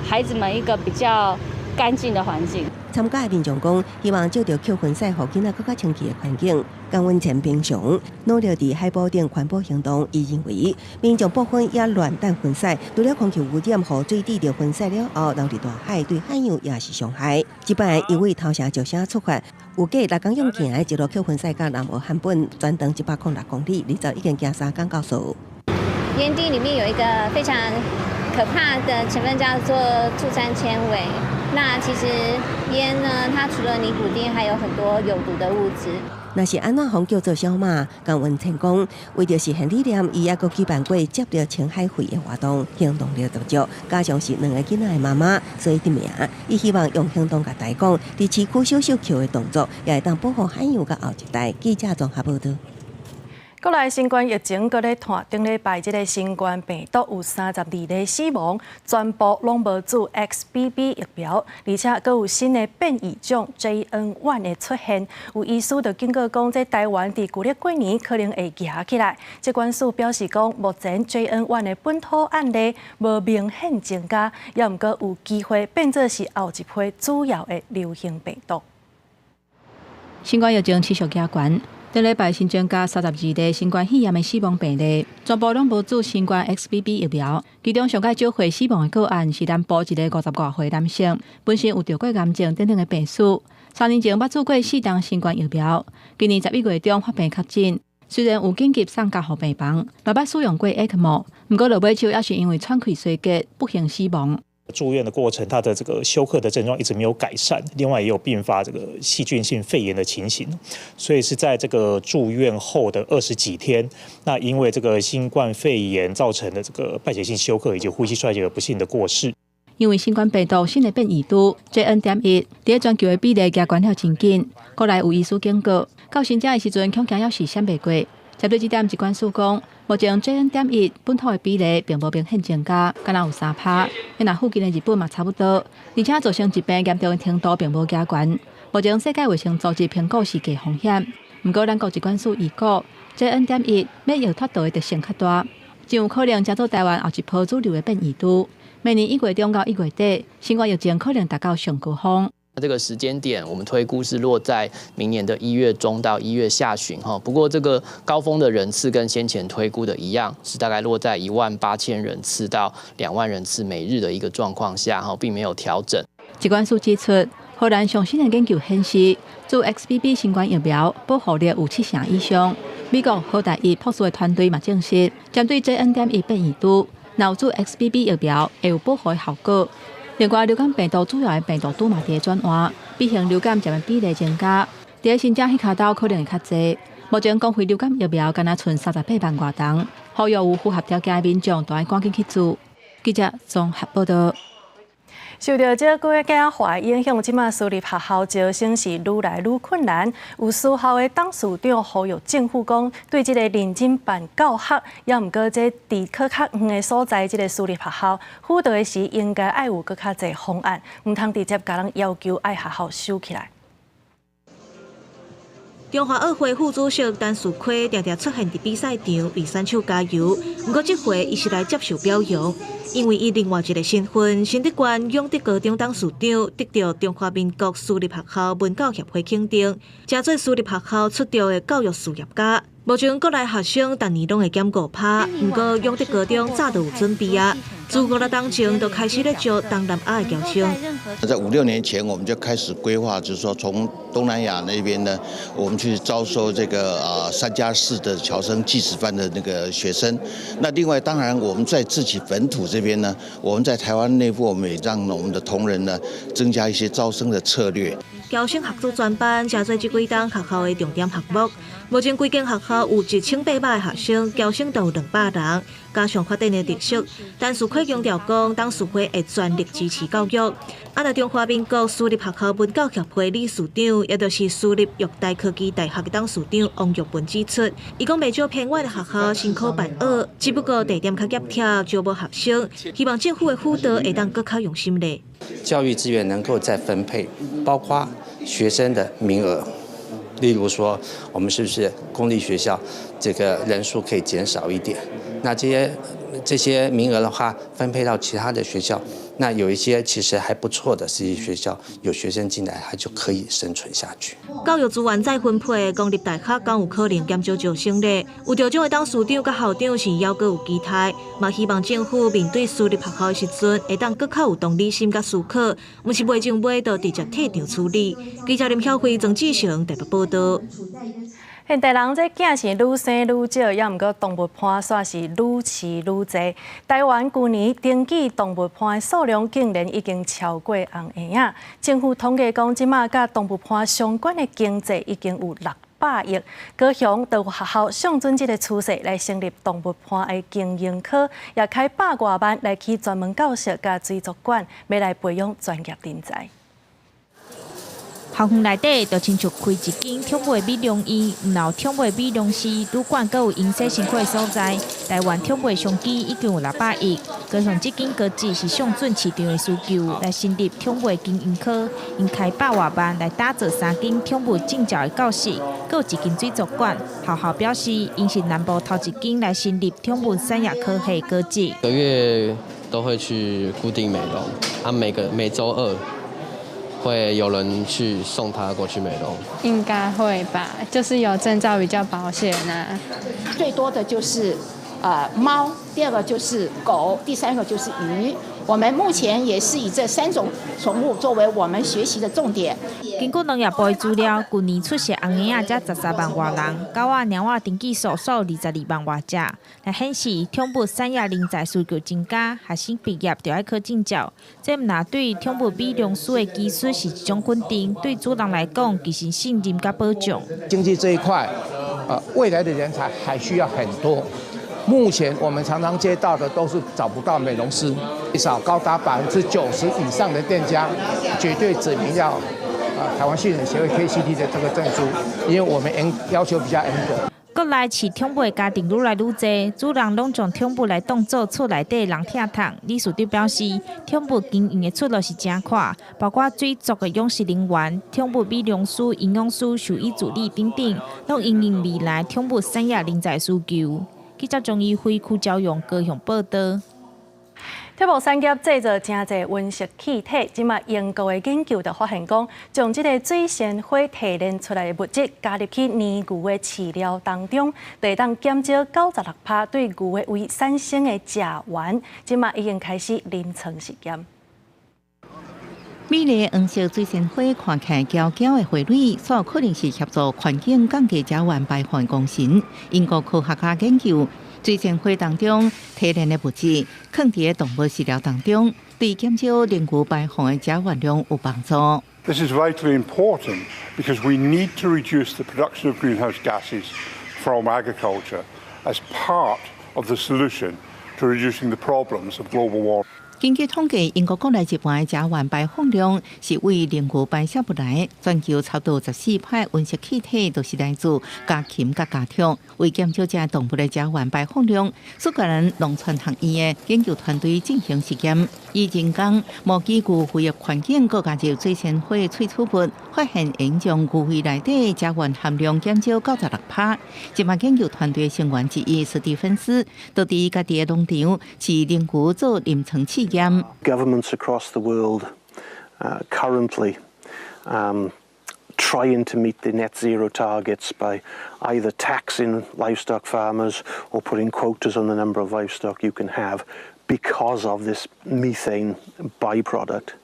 孩子們一個比較乾淨的環境。參加的民眾講，希望藉著抾糞屎，予囡仔閣較清潔的環境。江文前平常努力佇海埔頂環保行動，伊認為民眾部分也亂擲糞屎，除了空氣污染，予水滴著糞屎了後流入大海，對海洋也是傷害。這擺伊為頭城石城出發，有計六工用行的一路抾糞屎到南澳漢本，全長106公里，你就已經行3工到數。煙蒂裡面有一個非常可怕的成分，叫做醋酸纖維。那其實煙呢，它除了尼古丁，還有很多有毒的物質。若是按怎予叫做小馬，江文成講，為著實現理念，伊猶閣舉辦過接著清海廢的活動，行動力十足。加上是兩個囡仔的媽媽，所以得名。伊希望用行動共大家講，佇市區小小抾的動作，也會當保護海洋佮後一代。記者綜合報導。國內新冠疫情閣咧湠，頂禮拜這个新冠病毒有32例死亡，全部攏無注 XBB 疫苗，而且閣有新的變異種 JN.1 的出現。有醫師就警告講，這台灣佇舊曆過年可能會夯起來。疾管署表示講，目前 JN.1 的本土案例無明顯增加，猶毋過有機會變做是後一波主要的流行病毒。新冠疫情持續加懸。頂禮拜新增加32例新冠肺炎的死亡病例，全部攏無注新冠 XBB 疫苗。其中上蓋少歲死亡的個案是南部一个50外歲男性，本身有著過癌症等等的病史。3年前捌注過四劑新冠疫苗，今年11月中發病確診。雖然有緊急送加護病房，嘛捌使用過 ECMO，毋過落尾手猶是因為喘氣衰竭不幸死亡。住院的過程，他的這個休克的症狀一直沒有改善，另外也有併發這個細菌性肺炎的情形，所以是在這個住院後的20幾天，那因為這個新冠肺炎造成的這個敗血性休克以及呼吸衰竭而不幸的過世。因為新冠病毒新的變異株 JN.1，佇全球的比例加懸了真緊，國內有醫師警告，到新增的時陣恐驚猶是閃袂過。針對這點，疾管署講，目前 JN.1 本土的比例並無明顯增加，敢若有3%。那附近的日本嘛差不多，而且造成疾病嚴重的程度並無加懸。目前世界衛生組織評估是低風險，毋過咱國疾管署預估 JN.1 免疫脫逃的特性較大，真有可能成做台灣後一波主流的變異株。明年1月中到1月底，新冠疫情可能達到上高峰。這個時間點，我們推估是落在明年的1月中到1月下旬哈。不過這個高峰的人次跟先前推估的一樣，是大概落在1萬8千人次到2萬人次每日的一個狀況下哈，並沒有調整。疾管署指出，荷蘭上新的研究顯示，注 XBB 新冠疫苗保護力有7成以上。美國好大一博士的團隊嘛證實，針對 JN.1 變異株，若有注 XBB 疫苗會有保護的效果。另外，流感病毒主要的病毒株嘛佇咧轉換，B 型流感佔的比例增加，佇咧新增彼跤兜可能會較濟。目前公費流感疫苗敢若賰38萬外筒，呼籲有符合條件的民眾都愛趕緊去注。記者綜合報導。受著這幾仔話影響，這馬私立學校招生是愈來愈困難。有私校的董事長呼籲政府講，對這个認真辦教學，猶毋過這佇較較遠的所在，這个私立學校輔導的時應該愛有閣較濟方案，毋通直接共人要求愛學校收起來。中華奧會副主席陳樹奎定定出現佇比賽場為選手加油，毋過這回伊是來接受表揚，因為伊另外一个身份，新竹縣永德高中董事長得著中華民國私立學校文教協會肯定，成做私立學校出道的教育事業家。目前國內學生逐年攏會減5%，毋過永德高中早就有準備啊，自5日當前就開始咧招東南亞的僑生。在五六年前，我們就開始規劃，就是說從東南亞那邊呢，我們去招收這個3加4的僑生計時班的那個學生。那另外，當然我們在自己本土這邊呢，我們在台灣內部，我們也讓我們的同仁呢增加一些招生的策略。僑生合作專班，成做這幾冬學校的重點項目。目前規間學校有1800個學生，僑生就有200人。加上發展的特色。陳樹奎強調講，董事會會全力支持教育。啊，若中華民國私立學校文教協會理事長，也就是私立育大科技大學的董事長王玉文指出，伊講袂少偏遠的學校辛苦辦學，只不過地點較狹窄，招無學生，希望政府的輔導會當閣較用心咧。教育資源能夠再分配，包括學生的名額，例如說，我們是不是公立學校這個人數可以減少一點？那這些名額的話，分配到其他的學校，那有一些其實還不錯的私立學校，有學生進來，他就可以生存下去。教育資源再分配，公立大學敢有可能減少招生咧？有著獎的董事長佮校長是猶閣有期待，嘛希望政府面對私立學校的時陣，會當閣較有同理心佮思考，毋是賣種買就直接退場處理。記者林曉慧、曾志成台北報道。現代人這囝是愈生愈少，猶毋過動物伴煞是愈飼愈濟。台灣舊年登記動物伴的數量竟然已經超過紅嬰仔。政府統計講，這馬佮動物伴相關的經濟已經有600億。高雄就有學校相準這个趨勢來成立動物伴的經營科，也開100外萬來起專門教室佮水族館，欲來培養專業人才。校園內底就親像開一間寵物美容院，毋但有寵物美容師、旅館，閣有嬰洗身軀的所在。台灣寵物商機已經有600億。高雄這間高職是上準市場的需求，來成立寵物經營科，𪜶開百外萬來打造三間寵物證照的教室，閣有一間水族館。學校表示，𪜶是南部頭一間來成立寵物產業科系高職。個月都會去固定美容，啊，每週二會有人去送他過去美容。應該會吧，就是有證照比較保險啊。最多的就是貓，第二個就是狗，第三個就是魚。我們目前也是以這三種寵物作為我們學習的重點。根據農業部的資料，舊年出世紅嬰仔才13萬外人，狗仔、貓仔登記數數22萬外隻，來顯示寵物產業人才需求增加，學生畢業就愛考證照。這毋但對寵物美容師的技術是一種肯定，對主人來講，其實信任佮保障。經濟這一塊，未來的人才還需要很多。目前我們常常接到的都是找不到美容師，至少高達90%以上的店家絕對指明要台灣馴人協會 KCT 的這個證書，因為我們嚴要求比較嚴格。國內飼寵物的家庭愈來愈濟，主人攏將寵物來當做厝內底人疼痛。理事長表示，寵物經營的出路是誠闊，包括水族的養殖人員、寵物美容師、營養師、獸醫助理等等，攏因應未來寵物產業人才需求。記者張怡輝、邱昭勇高雄報道。畜牧產業製造誠濟溫室氣體，這馬英國的研究就發現講，將這个水仙花提煉出來的物質加入去奶牛的飼料當中，就會當減少96%對牛的胃產生的甲烷。這馬已經開始臨床實驗。美麗黃色水仙花看起來嬌嬌的花蕊，所有可能是協助環境降低甲烷排放功臣。英國科學家研究，水仙花當中提煉的物質，囥佇動物飼料當中，對減少奶牛排放的甲烷量有幫助。 This is vitally important because we need to reduce the production of greenhouse gases from agriculture as part of the solution to reducing the problems of global warming. 根據統計，英國國內一般的甲烷排放量是為奶牛排泄物來，全球差不多14%溫室氣體都是來自家禽佮家畜。為減少這動物的甲烷排放量，蘇格蘭農村學院的研究團隊進行實驗，以人工無機牛糞的環境，閣加入水仙花萃取物，發現會將牛糞內底甲烷含量減少96%。這馬研究團隊成員之一史蒂芬斯，就佇家己的農場飼奶牛做臨床試驗。 Governments across the world currently trying to meet the net zero targets by either taxing livestock farmers or putting quotas on the number of livestock you can have because of this methane byproduct.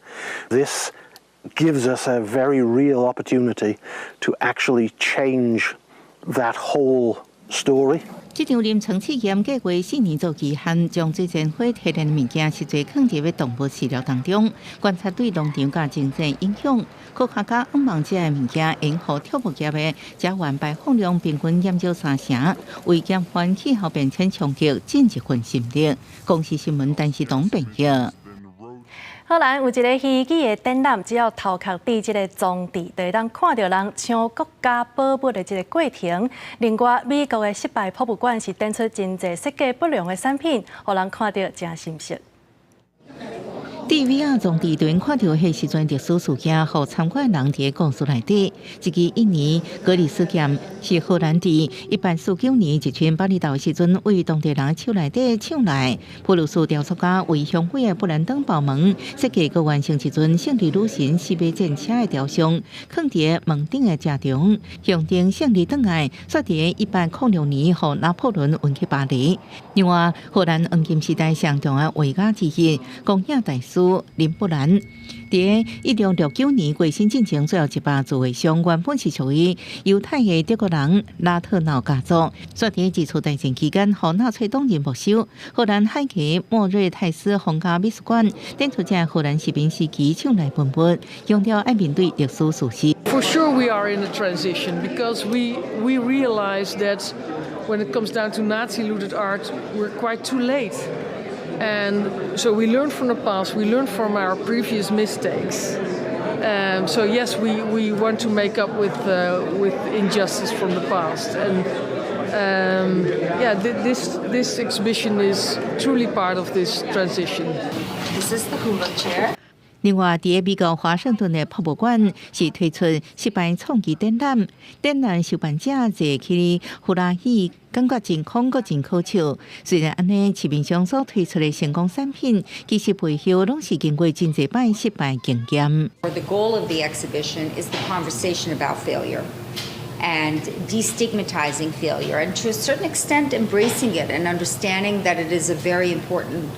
This gives us a very real opportunity to actually change that whole story. 這場臨床試驗計劃4年做期限，將水仙花提煉的物件實際囥佇咧動物飼料當中，觀察對農場佮經濟影響。科學家向望這个物件會予畜牧業的甲烷排放量平均減少三成，為減緩氣候變遷衝擊盡一份心力。公視新聞陳世東編譯。荷蘭有一个稀奇的展覽，只要頭殼佇這个裝置，就會當看著人搶國家寶物的這个過程。另外，美國的失敗博物館是展出真濟設計不良的產品，予人看著誠心息。佇 VR 裝置頂看著彼時陣歷史事件，予參觀的人佇故事內底。這支印尼格里斯劍是荷蘭佇1849年入侵巴厘島時陣，對當地人手內底搶來。普魯士雕塑家為雄偉的布蘭登堡門設計閣完成一尊勝利女神四馬戰車的雕像，囥佇門頂的正中，象徵勝利轉來。煞佇1806年，予拿破崙運去巴黎。另外，荷蘭黃金時代上重要畫家之一，光影大師林布蘭，佇1669年過身進前最後一幅自畫像，原本是屬於猶太的德國人拉特瑙家族。煞佇二次大戰期間，予納粹黨人沒收。荷蘭海牙莫瑞泰斯皇家美術館展出這荷蘭殖民時期搶來文物，強調愛面對歷史事實。 For sure, we are in a transition because we realize that when it comes down to Nazi looted art, we're quite too late. And so we learn from the past, we learn from our previous mistakes. So yes, we want to make up with injustice from the past. And yeah, this exhibition is truly part of this transition. This is the hula chair. 另外，佇美國華盛頓的博物館是推出失敗創意展覽，展覽受辦者坐起呼啦椅，感覺真空閣真可笑。雖然按呢，市面上所推出的成功產品，其實背後攏是經過真濟擺失敗經驗。 The goal of the exhibition is the conversation about failure and destigmatizing failure, and to a certain extent embracing it and understanding that it is a very important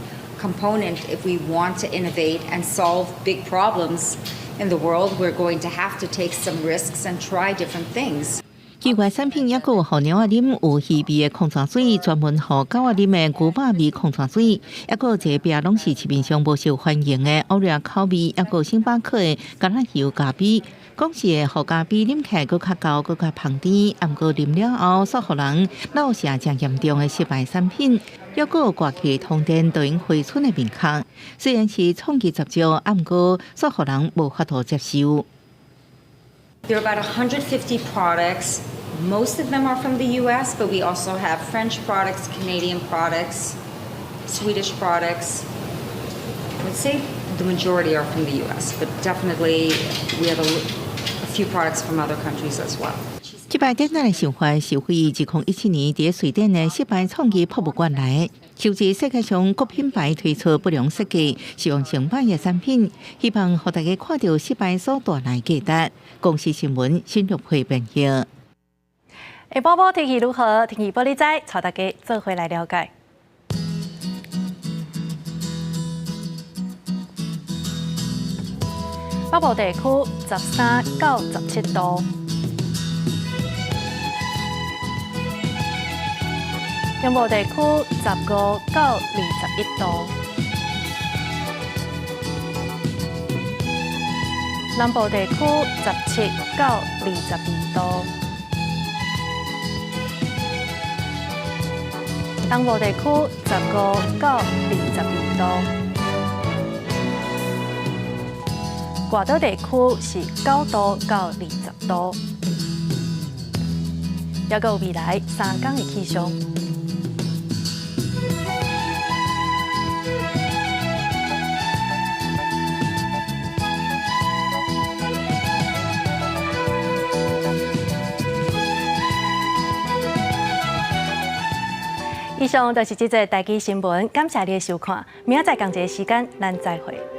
component if we want to innovate and solve big problems in the world. We're going to have to take some risks and try different things. 奇怪產品抑閣有予貓仔啉有魚味的礦泉水，專門予狗仔啉的牛肉味礦泉水，抑閣有一個攏是市面上無受歡迎的 Oreo 口味，抑閣星巴克的橄欖油咖啡。講是會予咖啡啉起來閣較厚、閣較芳甜，毋過啉了後，煞予人落瀉誠嚴重的失敗產品。抑閣有掛起通電對應回春的面孔，雖然是創意十足，毋過煞予人無法度接受。 There are about 150 products. Most of them are from the U.S., but we also have French products, Canadian products, Swedish products. I would say the majority are from the U.S., but definitely we have a few products from other countries as well. 這擺展覽的想法是於2017年佇瑞典的失敗創意博物館來，收集世界上各品牌推出不良設計、使用上歹的產品，希望予大家看著失敗所帶來價值。公視新聞新玉慧編譯。下晡晡天氣如何？天氣報你知，帶大家做伙來了解。北部地區13到17度。中部地區15到21度，南部地區17到22度，東部地區15到22度，外島地區是9度到20度，抑閣有未來3工的氣象。以上就是這節台記新聞，感謝你的收看，明仔載仝一个時間，咱再會。